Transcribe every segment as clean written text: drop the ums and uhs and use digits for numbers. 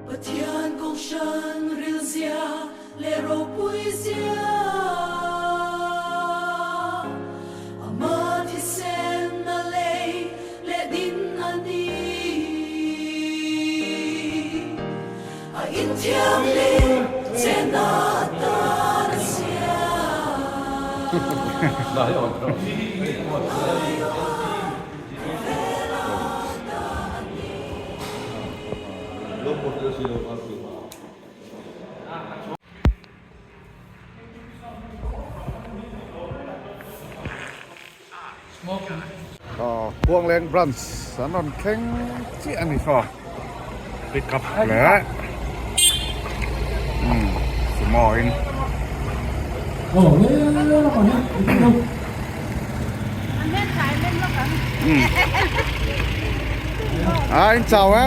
Pathian kohhran rilzia leh ropuizia Ama thisen a lei leh din a ni. A inthianghlim chena atan a siam. Khuangleng branch an rawn thleng chiah a ni saw pick up leh umm sumo in. A in chau e.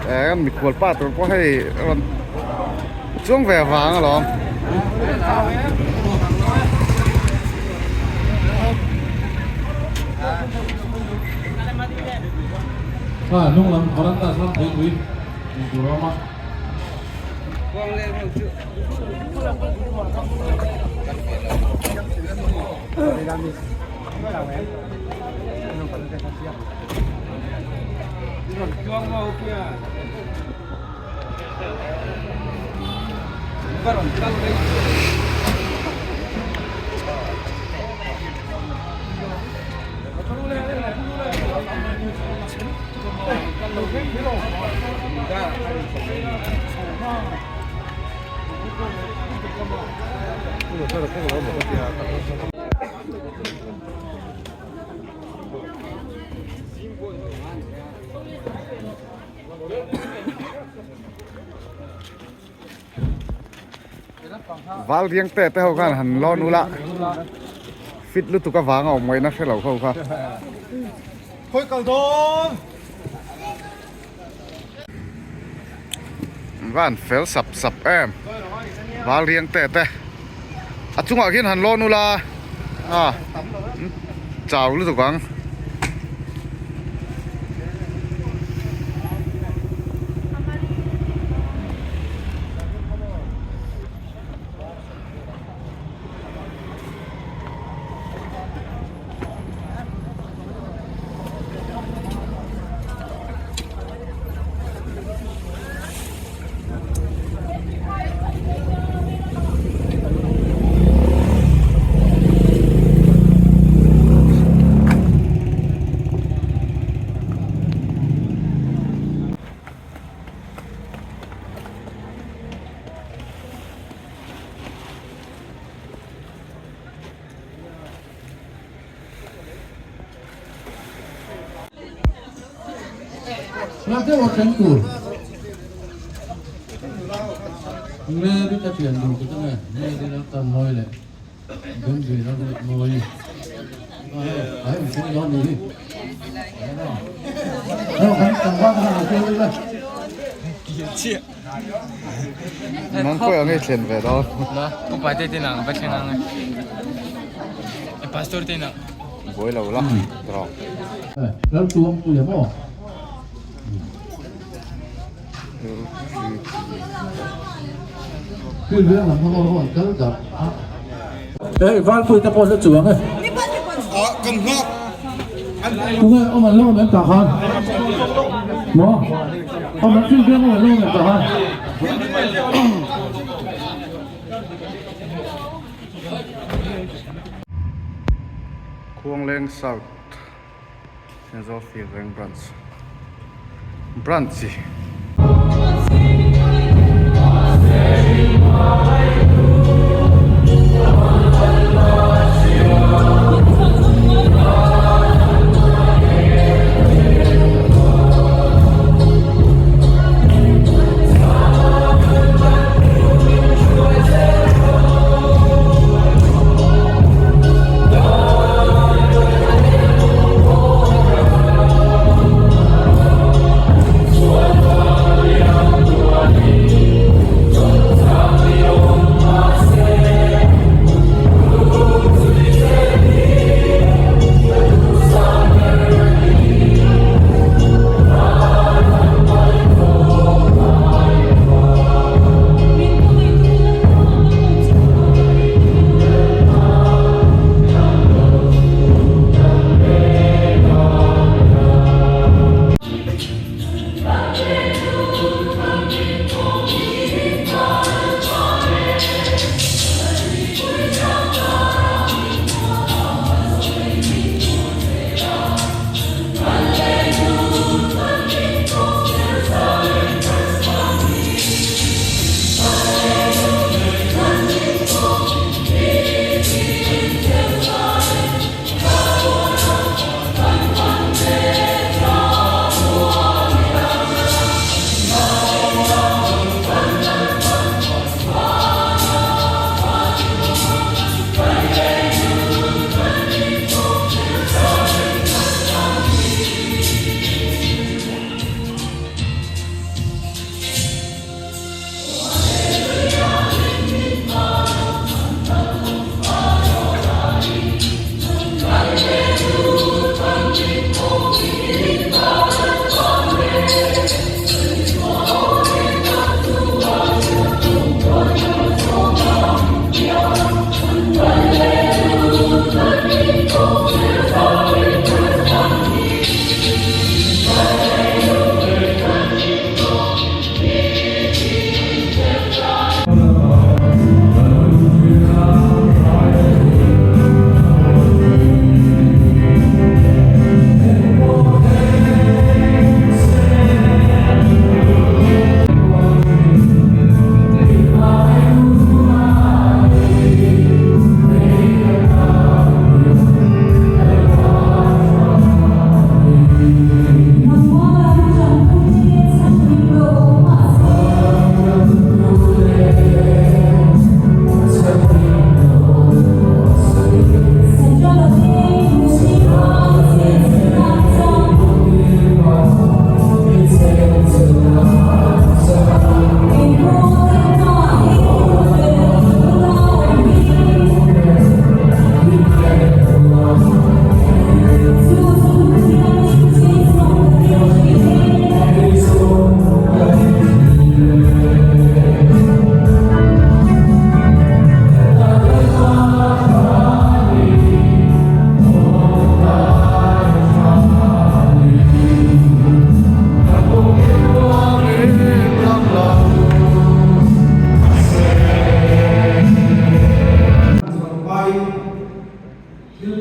Kan mikhual pa tur pawh hei a rawn chuang ve vang alawm. Val riang te te ho khan han lawn ula fit lutuk avang a awm ngaihna hre lo ho kha. Khawi kal dawn. Van fel sap sap em val riang te te a chungah khian han lawn ula a chau lutuk ang. Nang pawh ang i thlen ve dawn. Na, upa te tin ang va thleng ang e. Pastor te na. Buai lo la, tawh. Ram tuam pui a maw? Pui veng lam kha aw kal dak a. Hei Valpui te pawh la chuang e. Kan nghak. Tunge awm an lo awm em tah khan? Maw? Awm an pui veng awm an lo awm em tah khan? Khuangleng South Thenzawl Field Veng Branch Branch chi.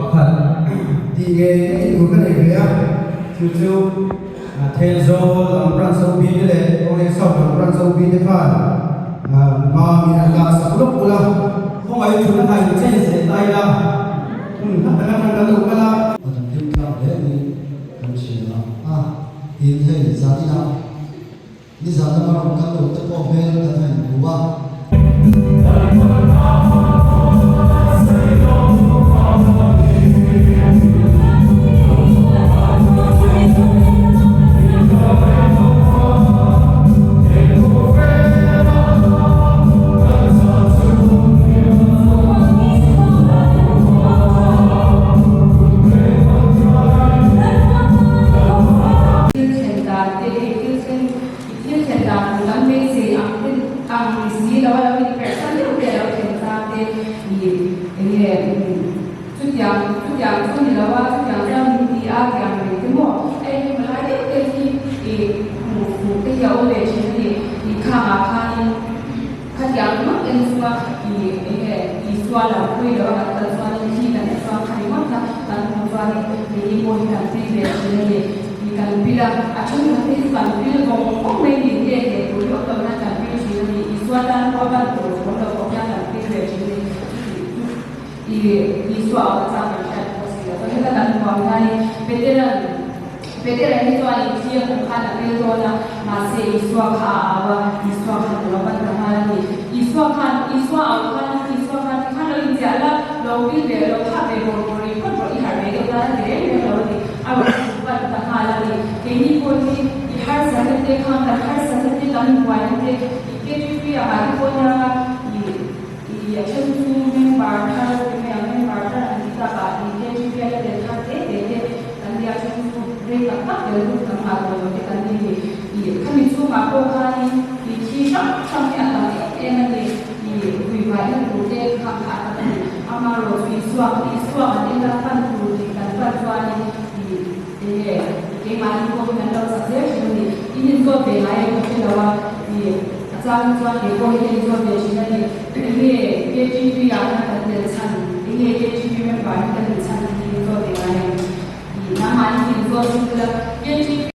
Pakhat tih nge i tur ka nei ve a, chu chu Thenzawl lam branch OB te leh Kawngeng South lam branch OB te khan ba min han lak sak lawk ula, khawngaih thutna kha in change leh ta ila, hmun hla tak atang kan lo kal a. Kan hlim tlak hle niin kan hria a, tin hei zaninah Nizan lama rawn kal lo te pawh hmel kan han hmu a. Thil thlen dan te hei thil thleng i thil thlen dan tur kan beisei ang te ang ni si lo a lo inperh san deuh te a lo thlen chang te i enge chutiang chutiang chu ni lo a chutiang chuan min ti a tiang reng te maw a engemaw lai deuh te hi i hmuh fuh te hi a awm ve thin a ni i khangah khanin Khatiang ringawt en chua i enge Isua lo pui lo a kan kal chuanin thi kan chuang kha ringawt a kan hmuh chuanin keini pawh hi kan pil ve thin a ni. I kan pil a, a thenkhat te hi chu kan pil vawng vawng mai ni te leh tur hi awm lo hian kan pil thin a ni. Isua tan pawh a ban tur awm lo pawh hian kan pil ve thin a ni. Chuti chu i Isua a awm chang kan hriat pawh si lo. Chuan heta kan hmuh ang hianin Petera'n Petera hi chuan in thi a hmuh khan a pil dawn a, mahse Isua kha a au a, Isua khan a lo ban ta nghal a ni. Isua khan, Isua au khan, Isua khan ti khan lo inchiah la, lo pil ve, lo thah ve bawr bawr rih phawt rawh, i harh ve deuh nan a ti reng reng lo a ni. A rawn ban ta nghal a ni. Keini pawh hi i harsatna te khan kan harsatna te, kan buaina te, i KTP ah te pawh hian i I a then chu member thar ti mai ang, member thar an ti tak ah i KGP a la tel thar te te te kan nia, a then chu rei tak tak tel lut kan ngah tawh lo te kan ni ni. I khami chhungah pawh khanin i thi hrang hrang hi a tam em em a ni. I vuivaina tur te kha kha a tam a ni. Amaherawhchu Isua Isua kan en a pan tur dik kan pan chuanin i enge keimahni pawh hi kan lo chak zel thin a ni. In inzawt ve ngai em ka hre lo a, i a chang chuan kei pawh hi ka inzawt ve thin a ni. Enge KTP ah hian kan tel chhan? Enge KTP member hi kan nih chhan tih hi inzawt ve ngai em? I nangmahni hi inzawt zui ila KTP.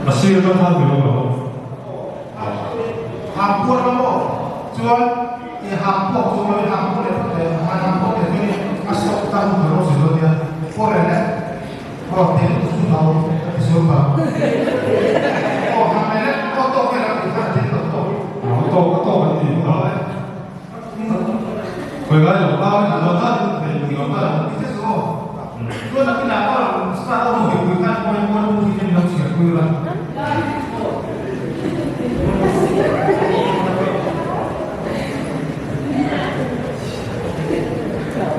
A sir atang khan min awm lo. Hang puar la maw? Chuan i hang puak chu lo i hang puak leh phawt leh a hang puak leh chuan a sawk ta hun ka rawh si lo nia. Aw le le. Aw te lutuk chu hlau ka ti sual palh. Aw hang leh le aw tawk vel a tih khan a thil lo tawk. A tawk a tawk an ti. Khawi lai lo ta in lo ta in thei lo ta. Ti che chu aw. Chuan nakinah aw start a hun pui khan khawi kual pu hi min lo chhiar pui ula.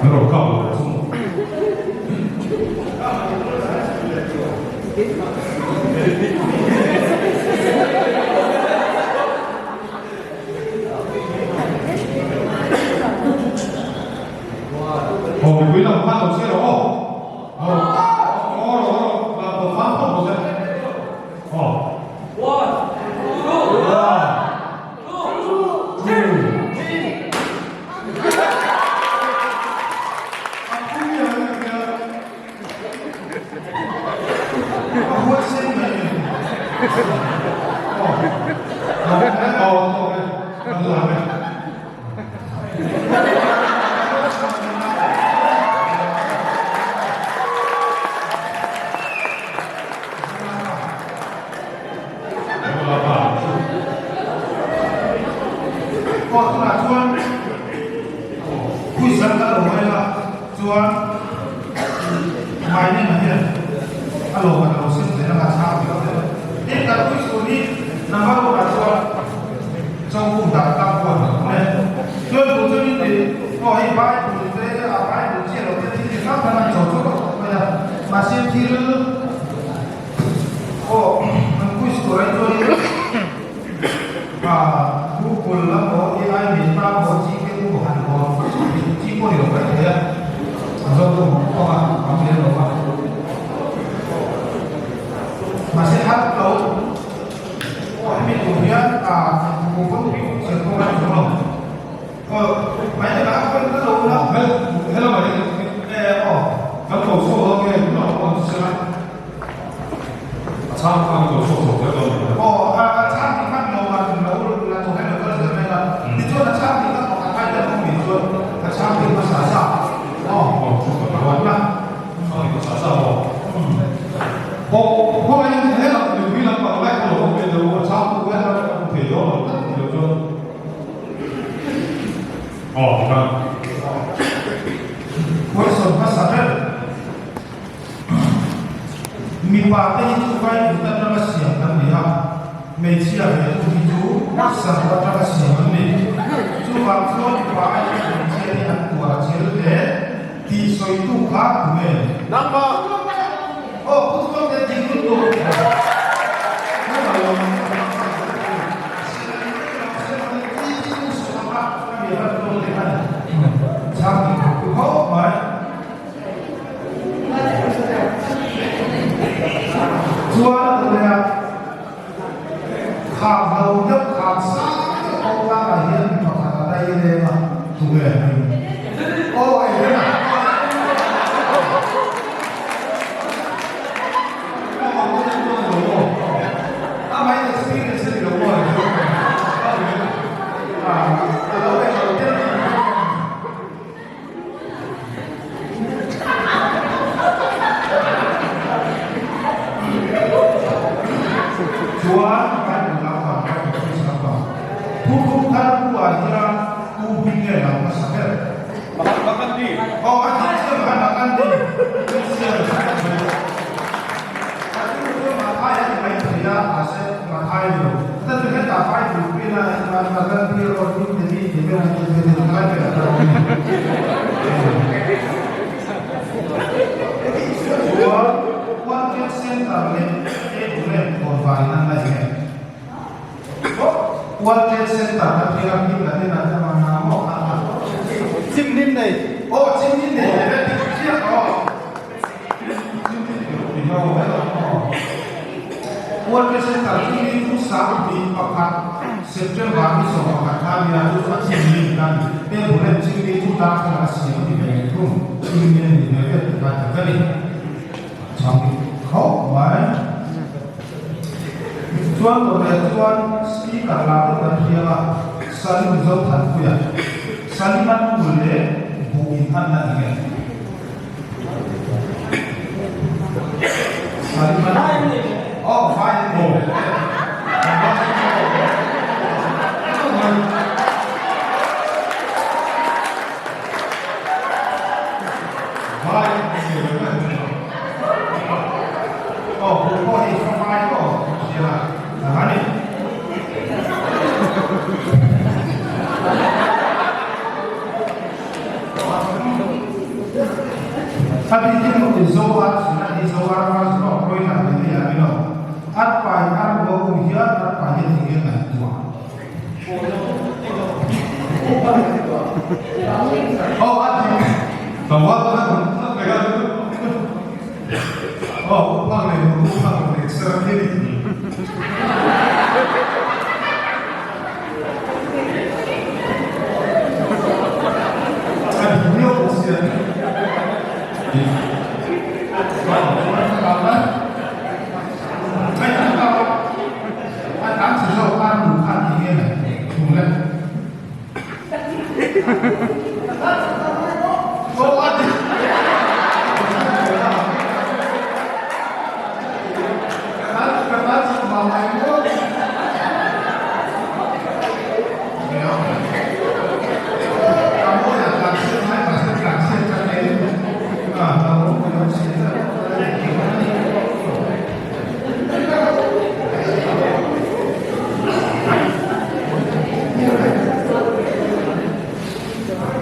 Min rawn kap lo chu. Aw mipui lam khan lo che rawh aw. Aw aw rawh rawh lam lo fang phawt rawh se. Aw. One, two, two, three. Chuan Mainen hian a lawm a lo sim zel a, a chhang viau zel. Tin, kan ui chu hi number one ah chuan Chawngkung dah tlang huan a awm e. Chuan tun chu in ti, aw hei Bible te a Bible chiah lo te thil chi hrang hrang an cho chawt chawt mai a, mahse thil aw an quiz tur ai chuan in Google emaw AI Meta emaw GK emaw han hawn chi pawh ni lo mai thei a, a zawt tu hmang pawh a tam lem lo a. Mahse har lo aw hemi tur hian Google pui chian pawh a ni lo. Aw mai te ka hawn ka lo la. Hello mai aw kan ko chhuak dawn nge tunah pawh an ti a. A chhang khan ko chhuak chho zel dawn ni. Aw a chhang tih khan lo an lo la tawh hian lo kal zel mai a. Tichuan a chhang tih khan pakhat ai deuh awm ni chuan a chhang tih hmasa sa. Aw aw la. Chhang tih hmasa sa maw. Aw khawngaih in helam mipui lampang lai kha lo awm ve deuh a chhang tu hian a awm thei dawn lo tlat ti lo chuan. Aw tikhan. Question hmasa ber. Mipa te hi chu vai kut atanga siam an ni a, hmeichhia ve tu hi chu sarh atanga siam an ni. Chuvang chuan mipa aiin hmeichhia hi an tuar chel hle tih sawitu kha tunge? Nangmah! Aw, pu Chuangte ding lutuk. Chuan a kham lo deuh kham sang deuh pawh tlangah hian mi pakhat a dai lem a, tunge a hming? Aw ei reng a. Chuan Bible lampang Bible English lampang Thuthlung thar buah hian tu hming nge lang hmasa ber? Mahatma Gandhi. Aw a thil chiah Mahatma Gandhi siam A chu chu Mathai a ni mai thei a, mahse Mathai a ni lo. Chuta chu hetah Bible pin a Mahatma Gandhi erawh New Delhi tih vel a ni thei a, lai velah khan a awm a ni. Chuan World Trade Center leh Ambulance thawn vangin an la eng e. World Trade Center kan thlir a, hnim la ten an la mang ang maw? Chim hnim nei. Aw, chim hnim nei leh vel dik chiah aw. World Trade Center chu ni chu 11 September ni 11 kha nia chu chu a chim hnim kan ambulance chim ni chu darthlalang a siam a ni ve leh thung chim hnim a ni ve vel tih kha dik a ni. Chhang khawp mai. Tichuan tawh leh chuan Speaker lah deuh kan hria a, Salim Zothanpuia, Salim an nu leh buh in an la ni nge? Salim an nu, oh vai an ni ve le. Vai an ni ve le. Aw buh pawh hi fa vai pawh kan hria a a ni. A bikin lo in zo ar sin a ni zo ar ar zo a pawi lah ni ni a ni lo. Ar pai ar lo um hian ar pai hian eng nge ngaihtuah. Aw a dik. Aw uphak leh nu uphak leh ser khi ni. A dik miau bawk sia. A tlan chhe zawk a nu khan eng nge mai thung le. Aw a dik. Ka tlan chhe vang mai maw. A mawi a tlan chhiat mai mahse tlan chhiat ka nei a a awm ka lo chhiat a.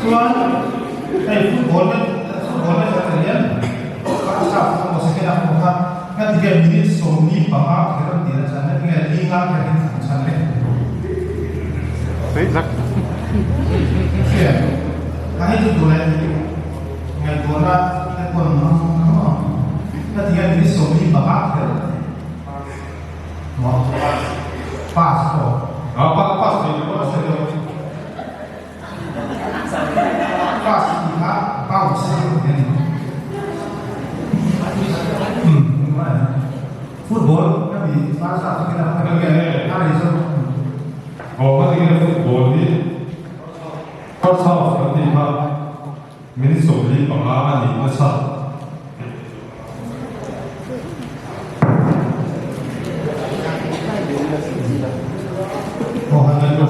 Chuan hei football na football na khat ah hian first half emaw second half emaw kha nga ti nge minute 15 kher an tih na chhan nga ti nge linga kher in an chhan le. Hria a hei chu duh leh ngaihtuahna te pawn nga ti nge minute 15 kher Pass pawh. Ah pass tih te pawh a sawi lo. Pass tih kha bounce a ni a ni. Umm football ka ti Barca chu kila ka ti a rei zawk. Aw ka ti nge football hi first half kan tih kha minute 45 a nih nasa. Aw an tihna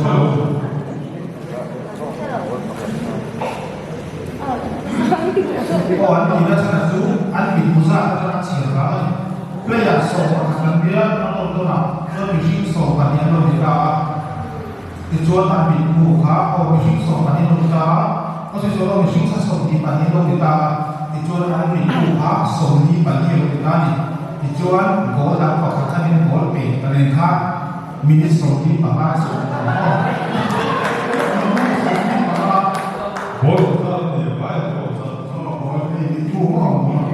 chhan chu an mitmu zat atang a chhiar vang a ni. Player 11 an bial a nawr dawn a, chuan mihring 12 an lo ni ta a. Tichuan an mitmu kha aw mihring 12 an lo ni ta a, aw chu chuan aw mihring kha 22 an lo ni ta a, tichuan an mitmu kha 44 a lo ni ta a ni. Tichuan goal dang pakhat khanin goal pe ta nen kha minute 45 a chhuah ta ang aw. Minute 45. Goal kha a ni a, vai pawh a chak. Aw hei mitmu maw ang maw.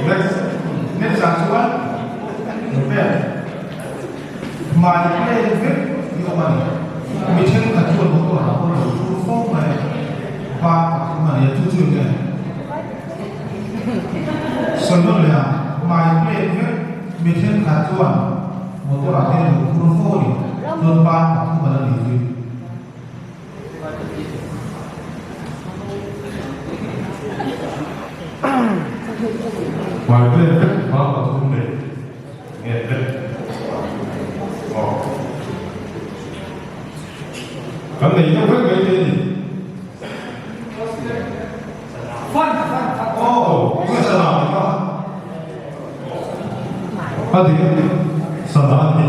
Next. Next ah chuan vel hmai plane vek hi awm a ni. Mi thenkhat chuan motor ah pawh lo thur fo mai a, pa pathum a ni a, chu chu enge? Sawi nawn leh ang, hmai plane vek mi thenkhat chuan motor ah te lo thur fo a ni, chuan pa pathum a la ni zui. Hmai vel vek hma pathum nei nge vek aw kan nei deuh vek mai te ni. Aw sana a dik sana a ni.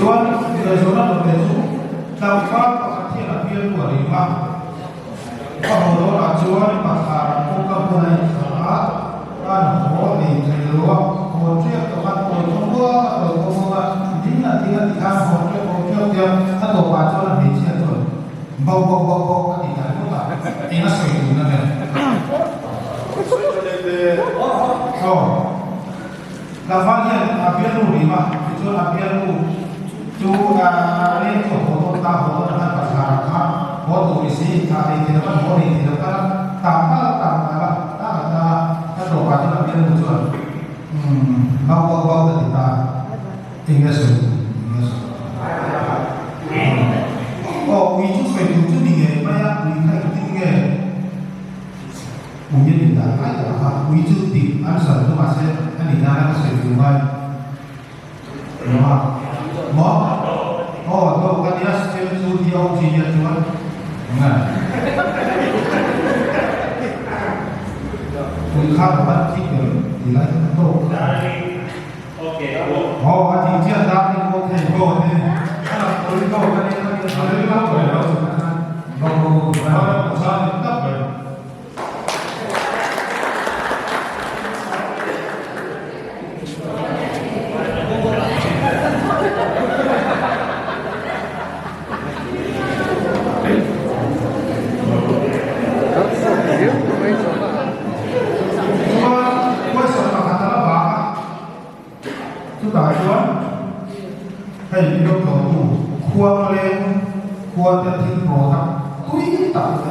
Chuan Arizona lote chu tlangval pakhat hian a bialnu a ring a, a haw dawnah chuan bathlar an kawngka hmun a inthlah a, An haw nei thei lo a, haw ṭiak tawh khan tawi kawng ruak a tawi kawng ruak a, ding a ding a ti khan haw ṭiak haw ṭiak tia a tawpah chuan a hmeichhia chu a. Bau bau bau a ti ta ringawt a, eng a sawi tun a nen. Aw. Tlangval hian a bialnu rim a, tichuan a bialnu chu a leng chu a haw dawn ta, haw dawn a khan bazar ah khan haw tur ni si, thah nei thei lo khan haw nei thei lo khan a tam tal a tam tal a, tak a ta a tawpah chuan a bialnu chuan umm bau bau bau ta ti ta, eng nge sawi tur, eng nge sawi tur. Aw ui chu sawi tur chu ni ngei mai a, ui kha engtin nge? Ui a nih dan lai tak kha ui chu dik an sawi chu mahse a nih nana ka sawi duh ngai lo a maw? Aw dawk a nia spell chu D O G a chuan ngan ui kha romantic em tih lai kha dawk kha aw a tih chiah darling okay go te a lang pawhin dawk a nia a ring lo mai lo go go go. Chutah chuan hei Mizotlawtu khuangleng khuate thil product tui tak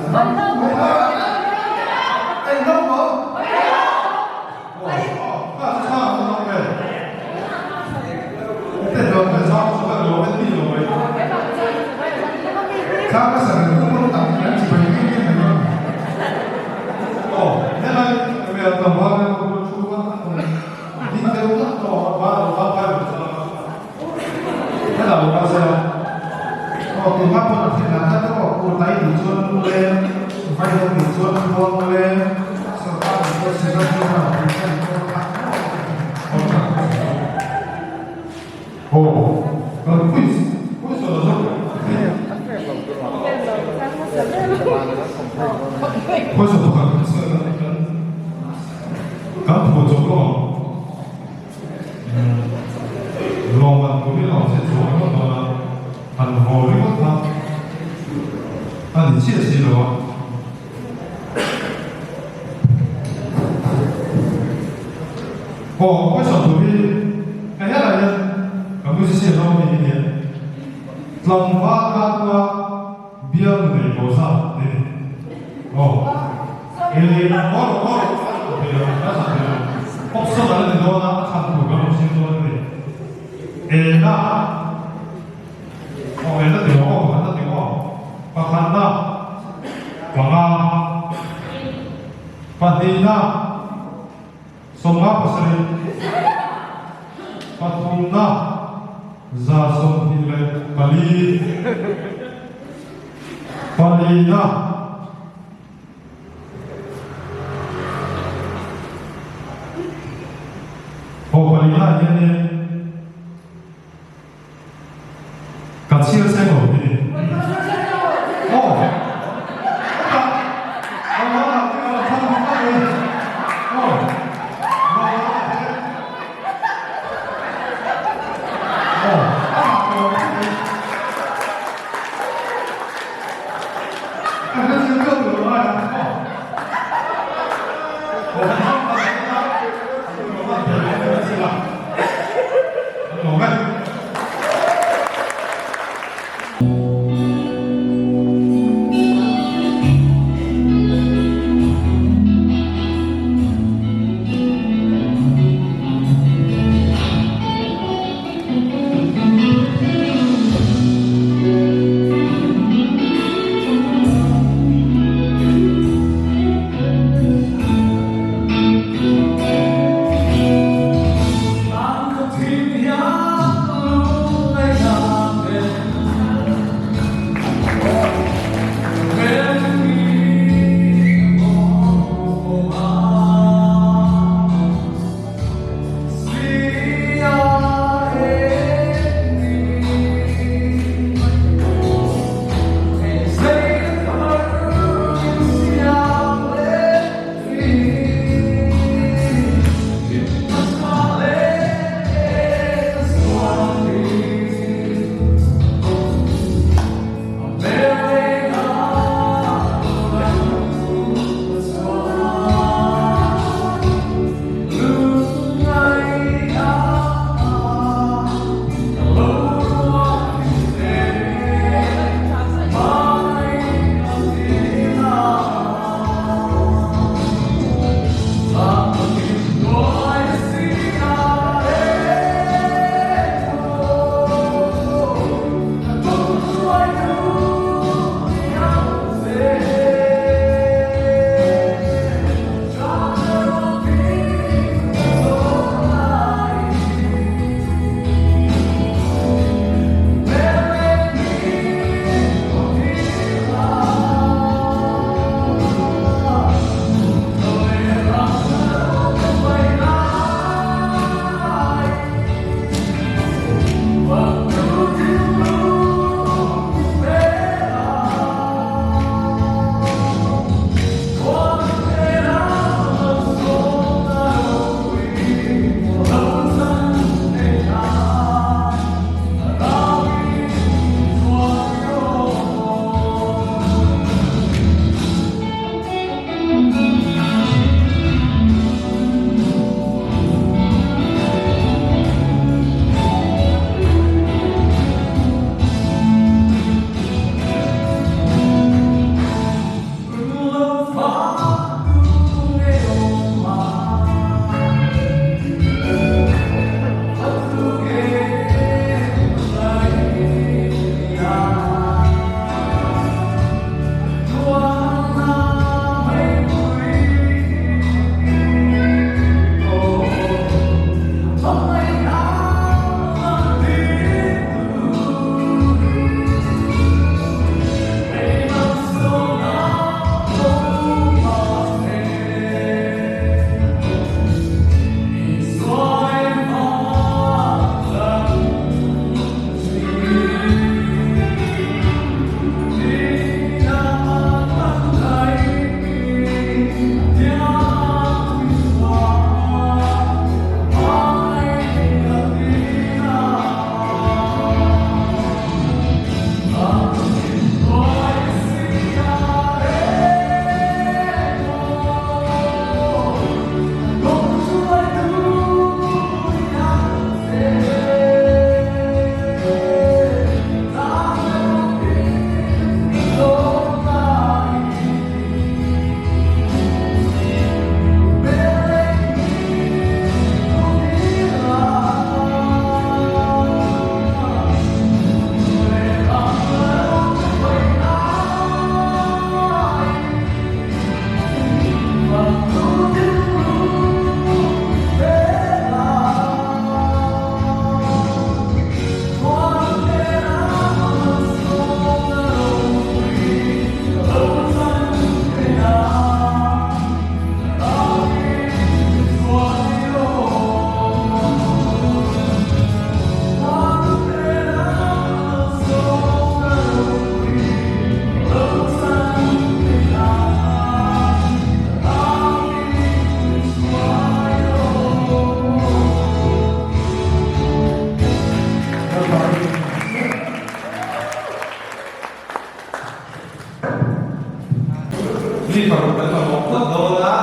Mi paruk kan mamawh phawt dawn a.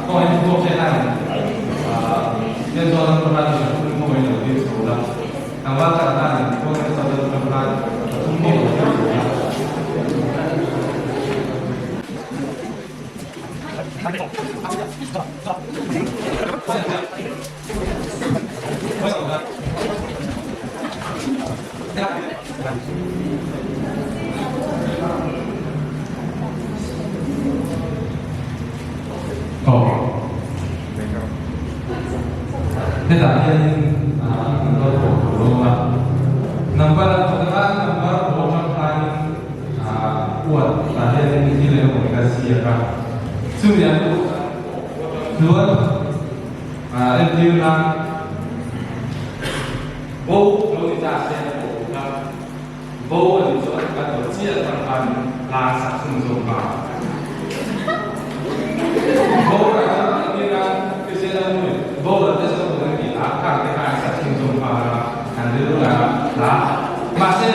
Kawngin thu pawh hriat a ni. Thenzawl lam pawh hian pathum kawngin lo dil chho la. Tlangval tak hian kawngin chho lam pawh hian pathum pawh lo dil chho la. Hetah hianin number pawh tur a awm a, number an thawk anga number pawh atang khanin uat tah hianin thil eng emaw ka ziak a, chumi an chuan entir nan bo lo ni ta se a pawh kha bo a nih chuan a dawt chiah atang khan lan sak chhun zawk a bo lah chuan entir nan Christian a nui bo lah te chuan a ti a khang te khan sak chhun zawk nghal a an rilru a hla mahse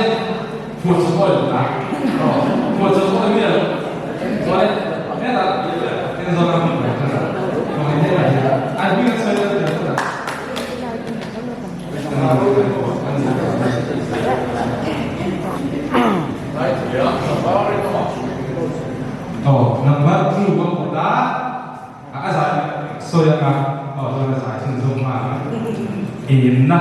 Phuah chu pawh a aw phuah chu pawh a ni lo chuan hetah Thenzawl ram hmun mai kha kawngin hetah hian an hming a sawi lo tel kha Aw number 2 ka hmu ta a zai sawi anga aw chuan a zai chhunzawm nghal a enna.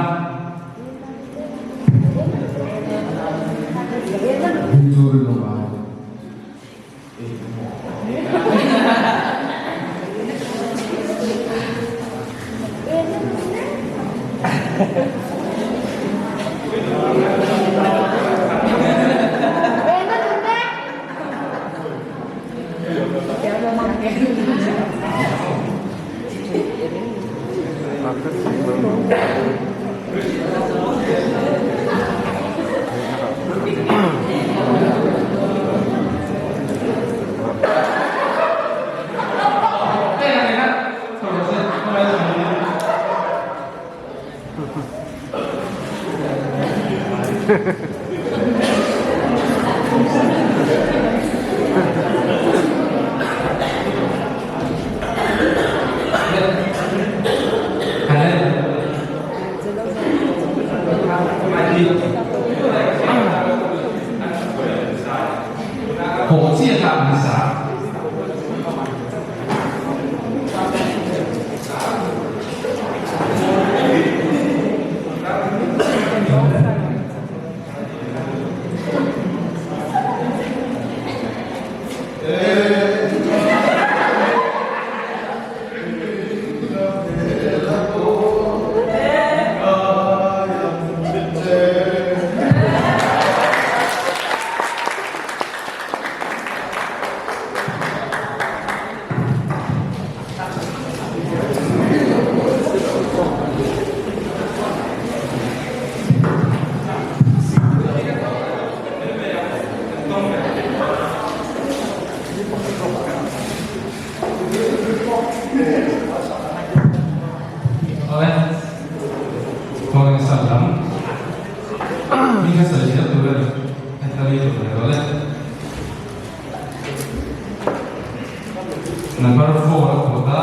Number 4 a kawt a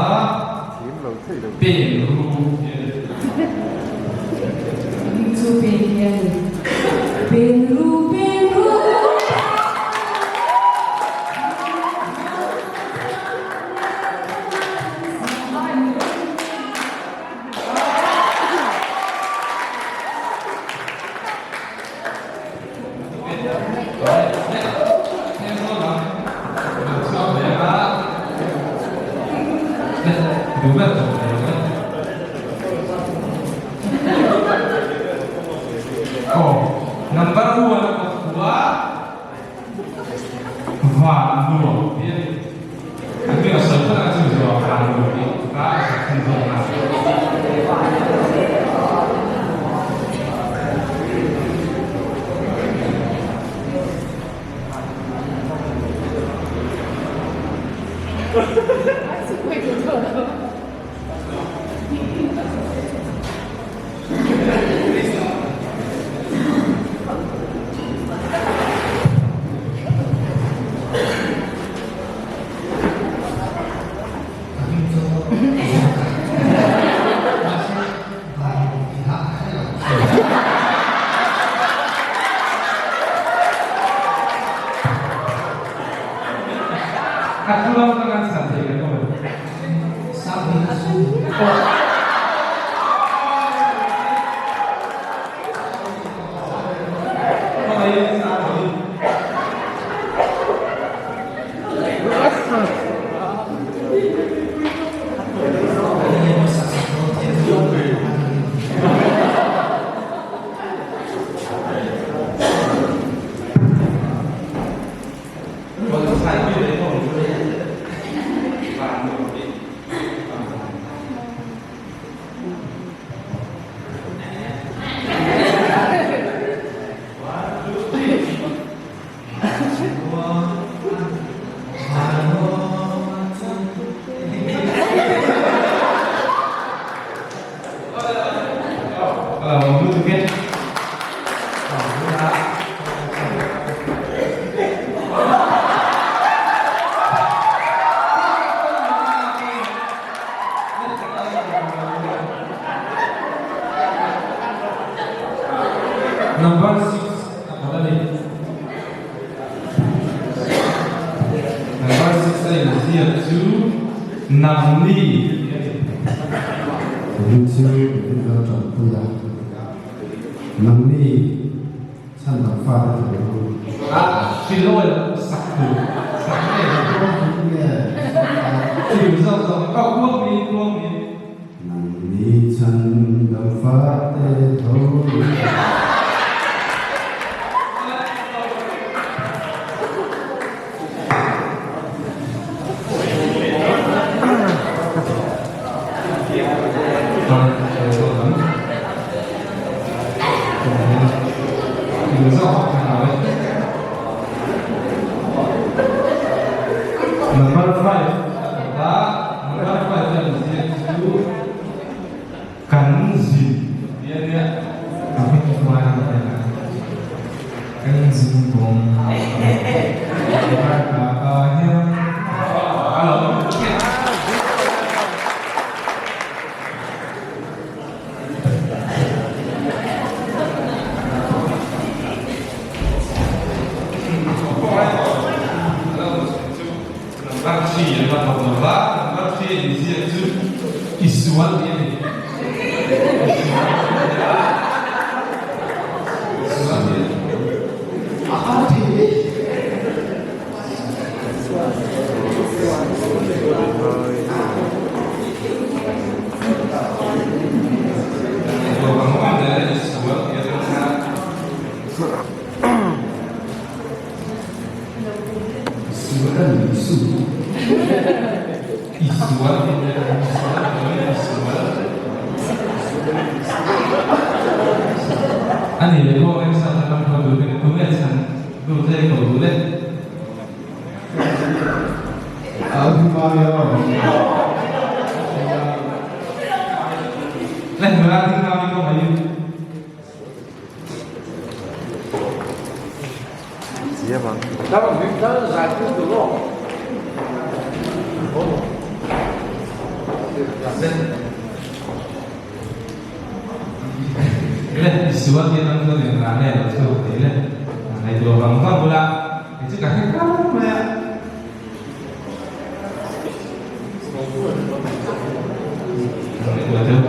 pen ru Hming chu pen hi a ni. Pen ru pen ru. Number 1 a kawt van nuam tih a ni. An hming a sawi phawt ang chu mizo ah van nuam tih kha a sawi thung zawk a. Number 6 a kal a ni. Number 6 a inziak chu Nangni tih a ni. Vawiin chu min lo tanpui a, nangni chhan dang fate tho ru. A hrilawih sak tur sak nge nge thil zawk zawk ka kuang mi kuang mi. Nangni chhan dang fate tho ru. Number 5 a number 5 hian ziak chu kan zin tih a nia a hming hmai a nia kan zin kawng ka hian a lo Number 3 an la thawk lo va, number 3 a inziak chu i sual tih a ni. I sual tih a ni a. I sual tih a ni. A har thei e. Sual a ni su. I sual tih leh i sual tih leh i sual. A ni leh pawh eng sat atang pawh duh eng tunge chhan duh che ko duh le. Le nula ding ngam i ko mai. Le Isua tih atang chuan eng rah nge lo chhuak tih le ngaihtuah vang vang bula kei chu ka hre kar mai a. Ngaihtuah deuh.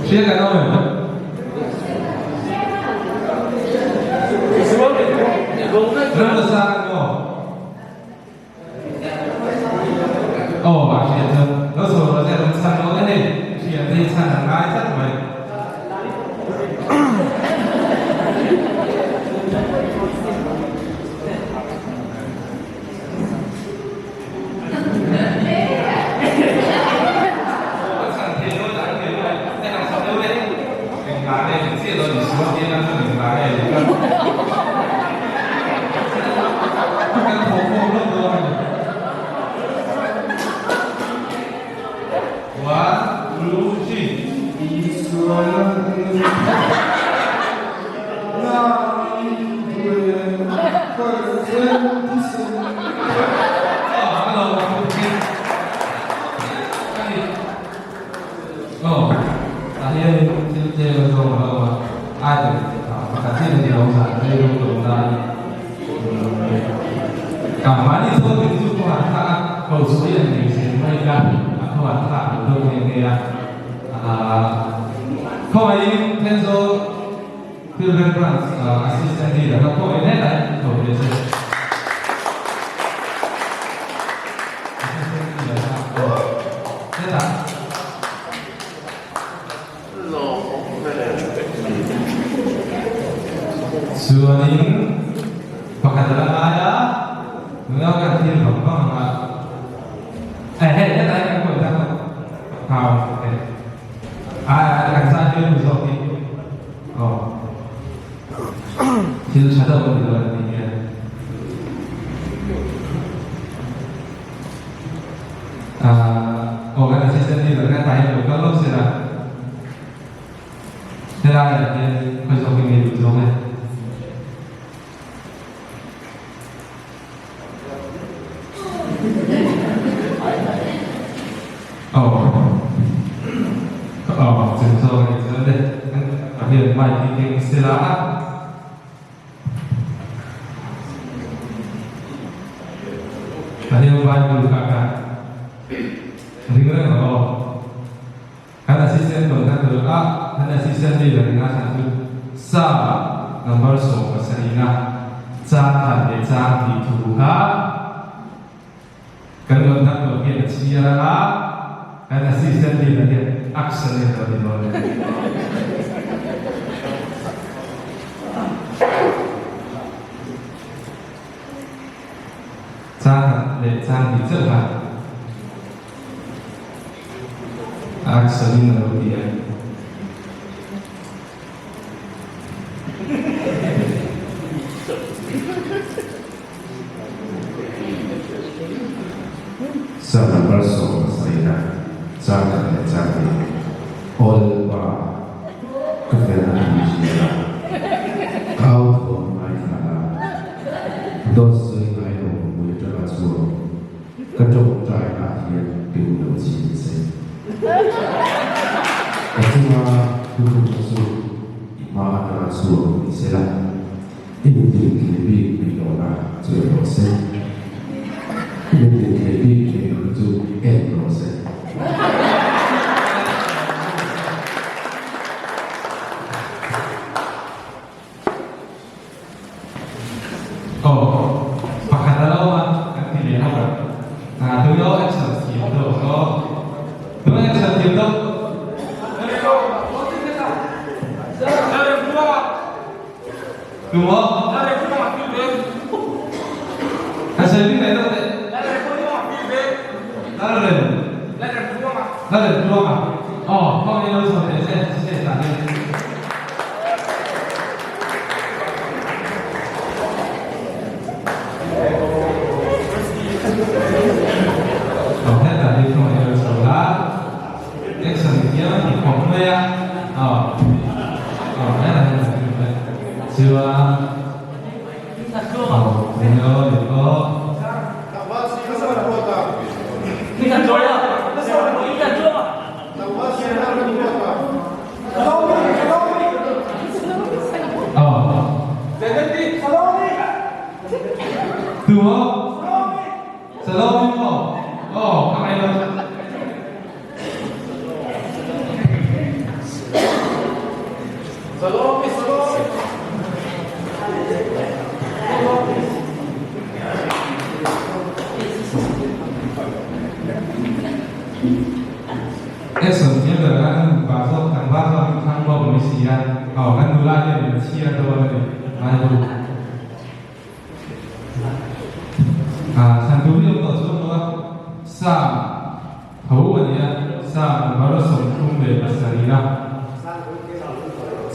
Hria kan awm em? Ramdasa kan maw? Aw a hriat chu lo chho rawh se rawn chhan dawn e hei hriat te hi chhan a ngai tlat mai. A chhan thei dawn a thei dawn e han chhan deuh e engvang nge ni chiah dawn Isua hian a chhan engvang nge ni ka kan thawh khawm lawk dawn a ni. One, two, three. Isua Aw, tah hianin thil tlem a zawng a lo awm a, item pakhat chiah ni lo zan rei ru lo laiin mahni chuan min chu khaw han thlak a, ko chu i an nei zel mai ka, a khaw han thlak lo deuh nghe nghe a, khawngaihin Thenzawl Pilgrim Branch Assistant Leader kha khawngaih hle lai tho ve che. Assistant Leader kha aw hetah. Chuanin pakhat a la ngai a, nula kan thil vang vang ang a, eh hei hetah hian kan kuai tak a, hau eh a kan zai dawn nu zawk hi aw thil tha deuh a ni dawn a ni hian. Aw kan assistant leader kan tah hian lo kal lo sela helai ah hian khawi zawk hi nge duh zawk e. Aw aw. Aw chung zawk a ni chuan le a hian mic hi keng sela a. A hian Bible kha ka ring reng lo aw. Kan assistant tawn kha tur a, kan assistant leader ina khan chu sa number 17 na chang khat leh chang tih thu kha kan rawn dak lo hian a chhiar a, kan assistant leader hian action in a lo ti dawn a ni. Chang khat leh chang tih chauh kha action in a lo ti a ni. Sa number 17 a chang khat leh chang hnih awl pa ka felna a ni hria a, ka au thawm ngaithla a, dawt sawi ngai lo mui atanga chhuak ka tawngtai ah hian ping lo chin se. Ka chunga thutlukna chu i hma atanga chhuak ni sela. I mitin thei bik neih lohna chu en rawh se. I mitin thei bik neih lohna chu en rawh se. Aw, pakhat a lo a, kan ti leh ho. Tunge aw action thiam deuh aw. Tunge action thiam deuh? Đúng không? Hãy subscribe cho kênh Ghiền Mì Gõ Để không bỏ lỡ Action thiam ber kha kan nupa zawk tlangval zawk in thlang bawk mai si a, aw kan nula hian in a chhiar dawn a ni Bible. Ah thlan tur hi awm tawh chuang lo a, Psalm tho a ni a, Psalm number 37 a,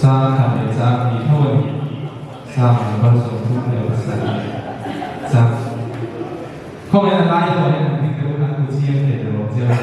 chang khat leh chang hnih tho a ni, Psalm number 37 chang. Khawngaihin a lai pawh hian an hming deuh an hmu chiang thei ta lo chiang a.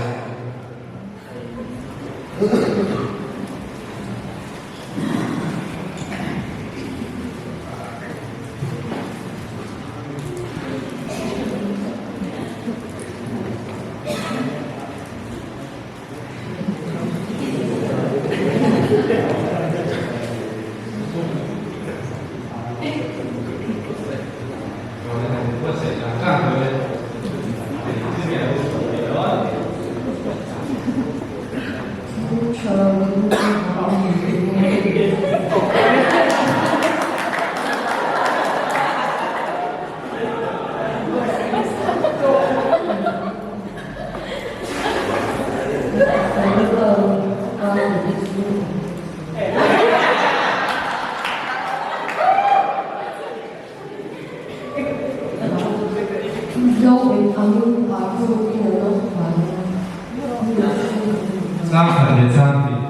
Chang khat leh chang tih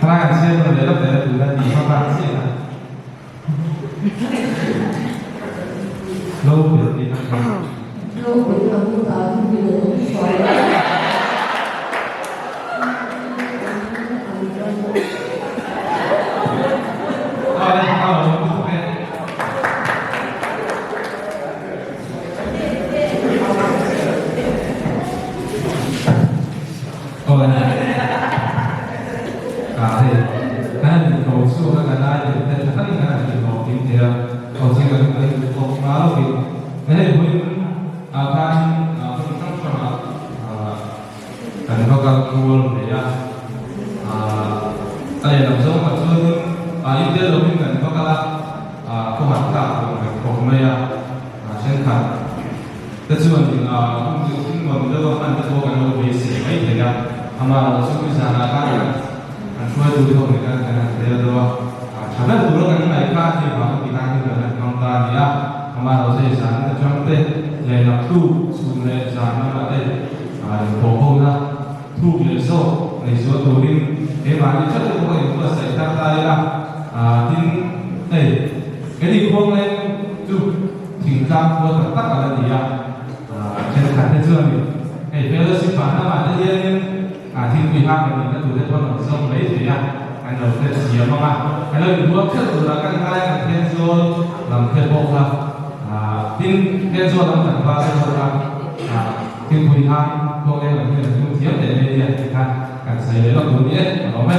Thalai an chhiar nawn leh lawk leh na tuna tih hma bak chiah a Lo belh tih ang kha. Hei kan han inko chhuak a, kan ai leh te tha takin kan han inhlawh kim thei a, ko chu kan in kawp hma lovin hei vawiin ah khan hmun hrang hrangah kan va kal kual ve a, a lehlam zawng ah chuanin intel lovin kan va kal a, khawhar thlak tur kan khawp mai a, thenkhat te chuan hun nuam deuh a hman te pawh kan lo beisei mai thei a, amah erawh chu nizanah khan kan hruaitu te ho nen khan kan han rel deuh a, tha ber tura kan ngaih kha hei vang a ti khan hun kan han hmang ta a ni a, amah erawh chu hei zan atang te leh naktuk chhun leh zan lamah te inpawh hona thuk leh zawk nei zual turin keimahni theuh te pawh ka inbuatsaih thar ta ila, tin hei kei ni khuangleng chu thingtlang khua tak tak a la ni a, thenkhat te chuan hei fellowship ah lamah te hianin thingpui hak leh nihna tur te pawh an rawn zawng mai thei a, kan lo hre thiam ang a, kan lo inbual theuh turah kan ngai kan Thenzawl lam te pawh kha tin Thenzawl lam kan va te pawh kha thingpui hak khuangleng lam hian an tum thiam teh mai nia tih kha kan sawi leh lawk tur ni e, ka lawm e.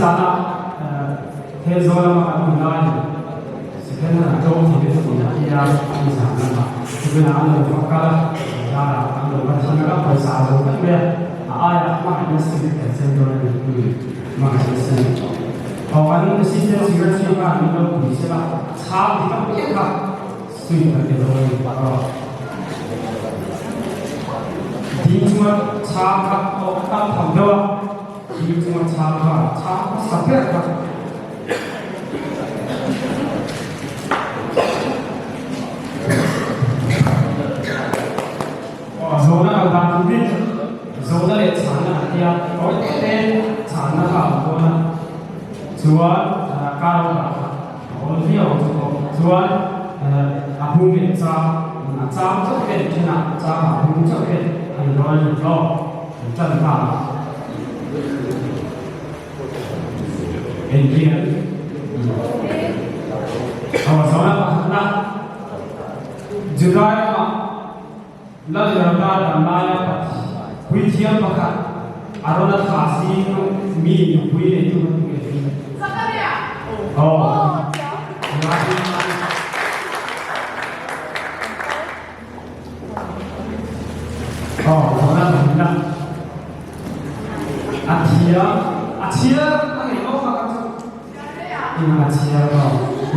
Nizanah Thenzawl lama kan awm laiin second hand a tlawm thei te chu a tia nizan lamah tunah an lo va kal a, darah an lo va thleng a, pawisa a zo vek mai a, a aiah hmangaihna spirit kan sem dawn a ni hmangaihna spirit. Aw kan assistant secretary khan min lo pui sela chhang dik ang piang kha sweet kan ti dawn a ni. Aw ding chunga chhang kha aw a tam tham deuh a. Ding chunga chhang kha chhang hmasa ber kha. Zawhna kal dan turin zawhna leh chhanna an tia tawi te te chhanna kha a awm dawn a, chuan kar awmah kha a awl viau ang chu pawh. Chuan a bung leh chang a chang chauh ten thenah chang a bung chauh ten an rawn a ni hlawk. An tan nghal a. Engtin? Aw zawhna pakhatna Juda ramah Lal Heroda dam laia puithiam pakhat Arona thla zing mi nupui neitu kha tu nge ni? Aw. Aw, zawhna pakhatna A thiam, a chhiar a ngei lo kha chu in a chhiar lo.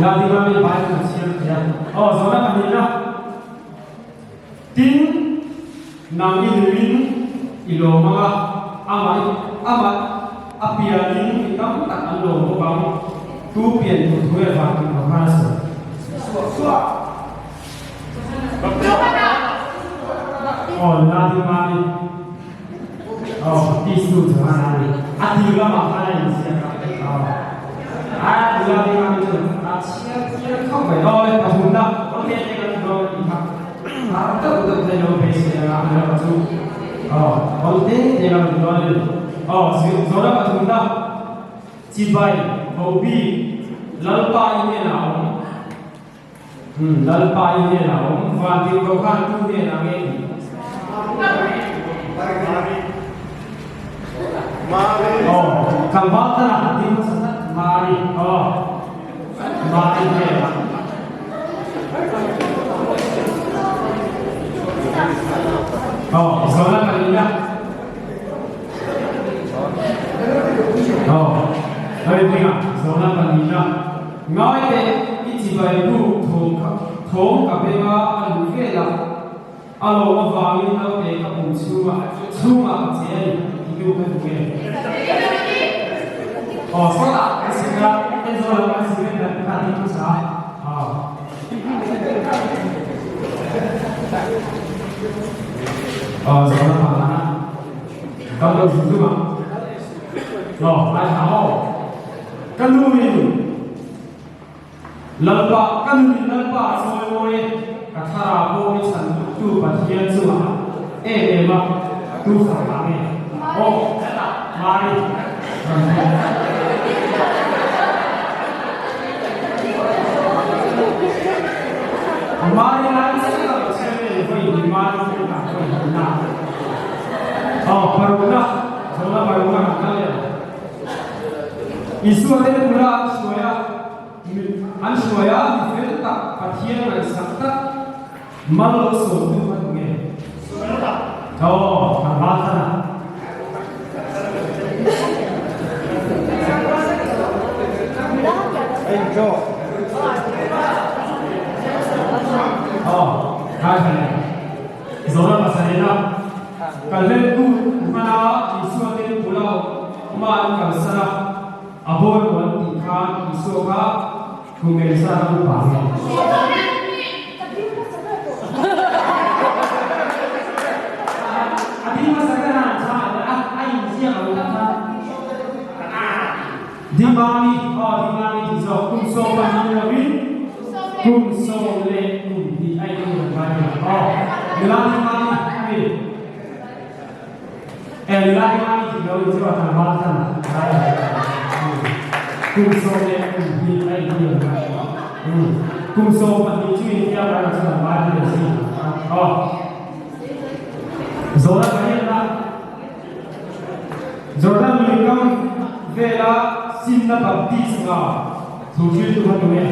La ding a mi Bible a chhiar thei a. Aw, zawhna pahnihna. Tin, nang i hlimin i lawm ang a, amah amah a pianin mi tam tak an lawm bawk ang. Tu pian tur thu e vang tih kha a sawi. Aw, la ding a mi. Aw, Baptist nu chu a ni. A tir lamah khan a inziak a. Aw, a nula ding a mi chu a chhiar chiar khawp mai. Aw le, pathumna, aw te te kan dawn a nih kha. Har deuh deuh te lo beisei ang a, alo chu. Aw, aw te te kan dawn a ni. Aw, zawhna pathumna, chibai, vohbik, Lalpa i hnenah a awm. Umm Lalpa i hnenah a awm van tir ko khan tu hnenah nge tih? Aw tlangval tana ding hmasa tlat Mari aw Mari hnenah. Aw zawhna kan in a. Aw hei hmingah zawhna kan in a. Ngai teh, i chibai buk thawm kha thawm ka beng a, a luh vel a, a lawm avangin naute ka pum chhungah chhungah ka che a ni, ti tu ka duh e. Aw, sawtah kan sik a, enzawl lam kan sik reng kha ding hmasa a. Aw. Aw, zawhna panga na. Kan lo zung zung ang. Aw, ngaithla aw. Ka nu in Lalpa, ka nun in Lalpa a chawi mawi e, ka thlarau pawh i chhan tu Pathian chungah em em a, tu fak ang e. Aw, Mari, rawn ti a. Mari lai chiah ka lo chhiar ve ni vawi hi Mari chu engah vawi hi na. Aw, parukna, zawhna parukna kan kal leh ang. Isua te bula an hruai a, an hruai a, mi fel tak, Pathian ngaihsak tak, mal lo sawmtu kha tu nge? Aw, kan val tan a. Aw, khai khai. Zoram pasarihna kalhlentu hmana Isua te bula awma an kalsan a, a bawi maw an tih khan Isua kha kum engzat a upa nge? Dimani, aw Dimani tih zawk kum 12 ni lovin kum 11 a inang reng mai a ni. Aw nula Dimani a ni. E nula Dimani tih lo in chu a tlangval tan lai a ni. Kum 11 a inang reng mai a ni. Kum 12 chu intia mai lo chu tlangval hi a si. Aw Zawhna pariatna. Jordan lui kam vela Simna baptisma thu hriltu kha tu nge?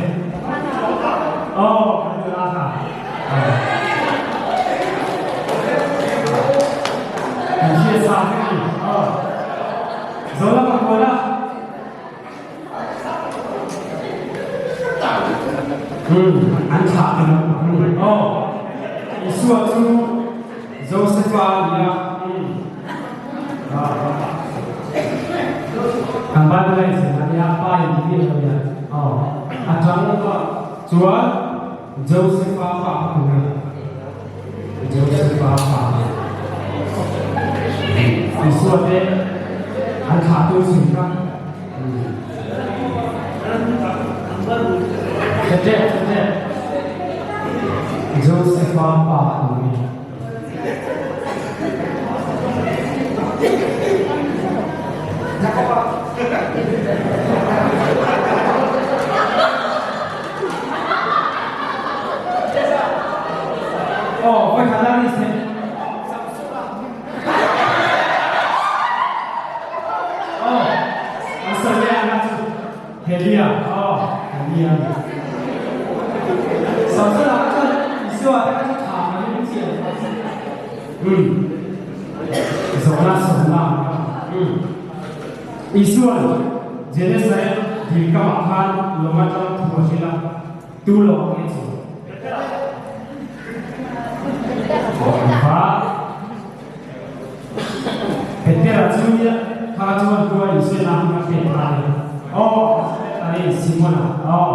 Aw, kan nula kha. Kan hriat sa vek a ni. Aw. Zola Pakuala. An thlah ti lo. Aw. Isua chu Josefa a ni a. Kan Bible a inzir a nia, pa in ti a lo nia. Aw. A chang chuan Josefa pa a tum a. Josefa pa. Isua te an thlahtu chhun kha. Tete, tete. Josefa pa a tum a. Aw, voikhat ah ni seh. Aw, an sawi leh ang cu. Helia, aw, Helia. Samson ah cun Isua te kha cu ṭha ngai in chiah. Zohnak sawmnak. Isua Genesaret dil kam ah khan lawng aṭang thu a hril a, tu lawng nge cu. Va Petera cu kha chuan tua Isua na hung a pek lai. Aw, ani Simona. Aw,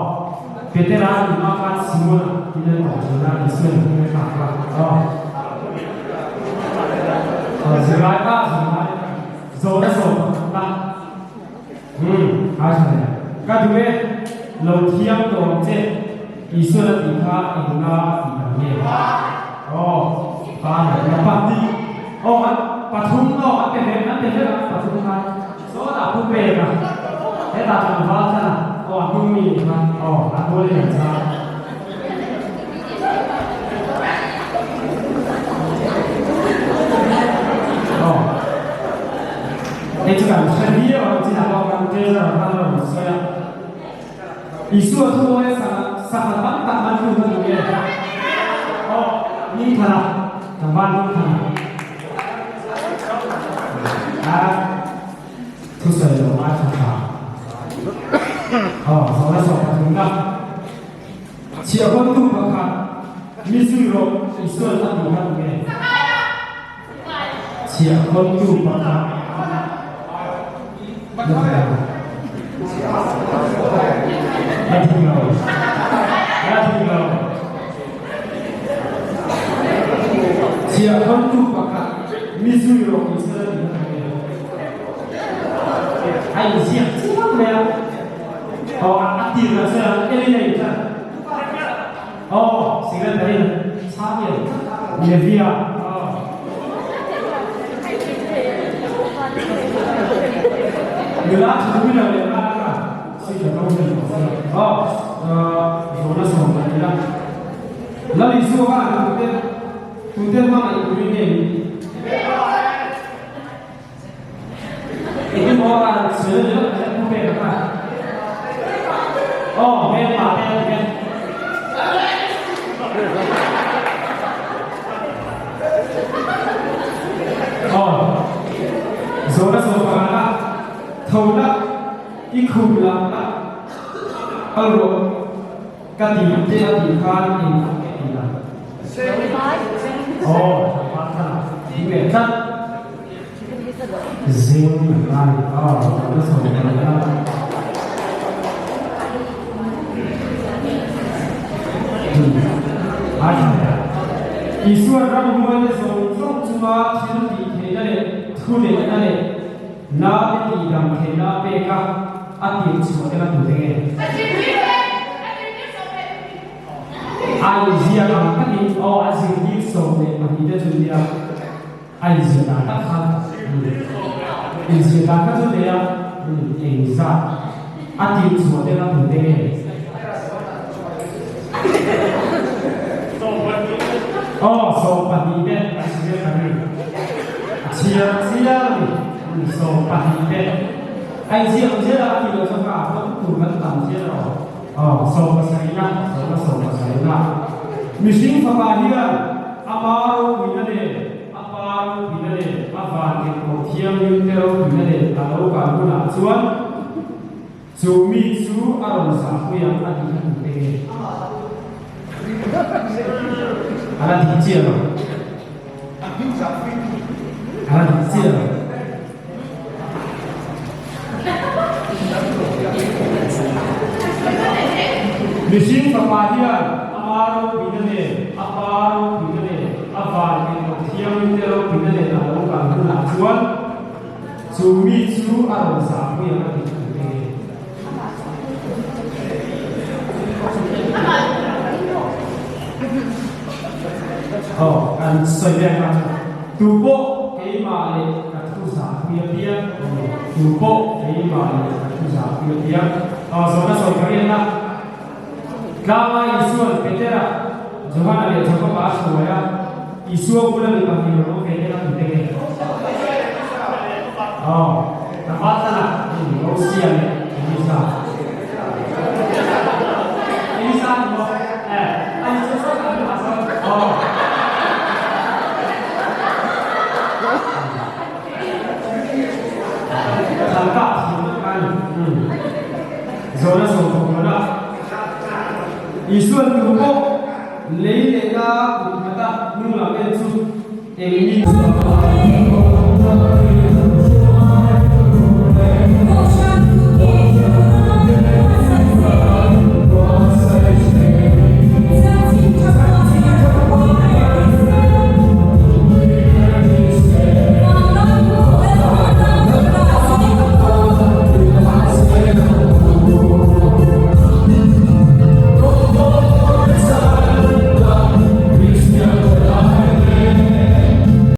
Petera ni ma khan Simona tinan tong chuna Isua na hung a kha. Aw. Zirlai pa, zirlai. Zawn a zawn la. Ai tha le. Ka duh e, lo thiam tawng che. Isuan a tih kha eng nga a tih ang nge? Aw, pa le la pa ti. Aw, an pathum aw an pe vek, an pe vek a pathum kha. Saw tah pu pek a. Hetah tlangval khan a, aw a hnung mi nih khan, aw a hmual in an chang. Aw, hei chu kan hre viau ang chin ah pawh kan treasurer khan a rawn sawi a. Isua thu mawi a sangha tam tak man tu kha duh nge? Aw, Hmingthana, tlangval Hmingthana. A thusawi lo a tha tha. Aw, zawhna sawm pathumna. Chhiahhawntu pakhat, Mi zui rawh, Isua'n a duh kha tunge? Chhiahhawntu pakhat, La thing lo. La thing lo. Chhiahhawntu pakhat, Mi zui rawh, Isua'n a duh kha tunge? A inziak chiang mai a. Aw a tir na chuan Elina in chuan aw secretary in chhang in Levia aw nula thu thui lo leh a ka si ka to hi aw zawhna sawm kan ni a Lal Isua khan tute tute hmangaih turin nge ni Engemaw a sawi a ni lo kan pu pek a aw hmel pa te a ti e. Aw zawhna zawh pakhat a tho la i khum la kal rawh ka ti te a tih khan eng ang nge ti la. Aw tih leh tlat. Zing lai a ka chho mai a. Isua ramhuaite zawng zawng chunga thil tih theihna leh thu neihna leh naute tihdam theihna a pek a, a tirh chhuah te kha tute nge? A inziak ang takin aw a zirtir 12 te chu nia. A inzir dan tak kha inzir dan kha chu nei a eng zat a tir chhuah te kha tute nge? Aw 12 te a chhiar ka ring a chhiar chiang a ni 12 te. A inziak zel a, a tih loh chuan ka ah pawh tur kan tam zel rawh. Aw, sawmpasarihna, sawma sawmpasarihna. Mihring fapa hian a pa ropuina leh a pa ropuina leh a van engpawh thianghlim te ropuina leh a lo kal hunah chuan chu mi chu a rawn zahpui ang a tih kha tute nge? A la dik chiah lo. A la dik chiah lo. Mihring fapa hian ama ropuina nen, a pa ropuina nen, a van englo thianghlim te ropuina nen a lo kal hunah chuan chu mi chu a rawn zahpui ang a ti thu te nge? Aw, kan sawi vel kha chu. Tu pawh keimah leh ka thu zahpui apiang a ni. Tu pawh keimah leh ka thu zahpui apiang. Aw, zawhna sawi ka riat a. Tlanga Isua'n Petera, Johana leh Jakoba a hruai a, Isua bula mipa hnih rawn awm ve te kha tute nge? Aw, Nathana, Rosia leh Elisa. Elisa ni maw? Eh, a Isua sawi tak hnuah chuan, aw. Thlan kah thiam vek a ni. Zawhna sawm thawk lo na. Isua'n tu pawh lei lehna kut nghata hnung lam en chu eng mi.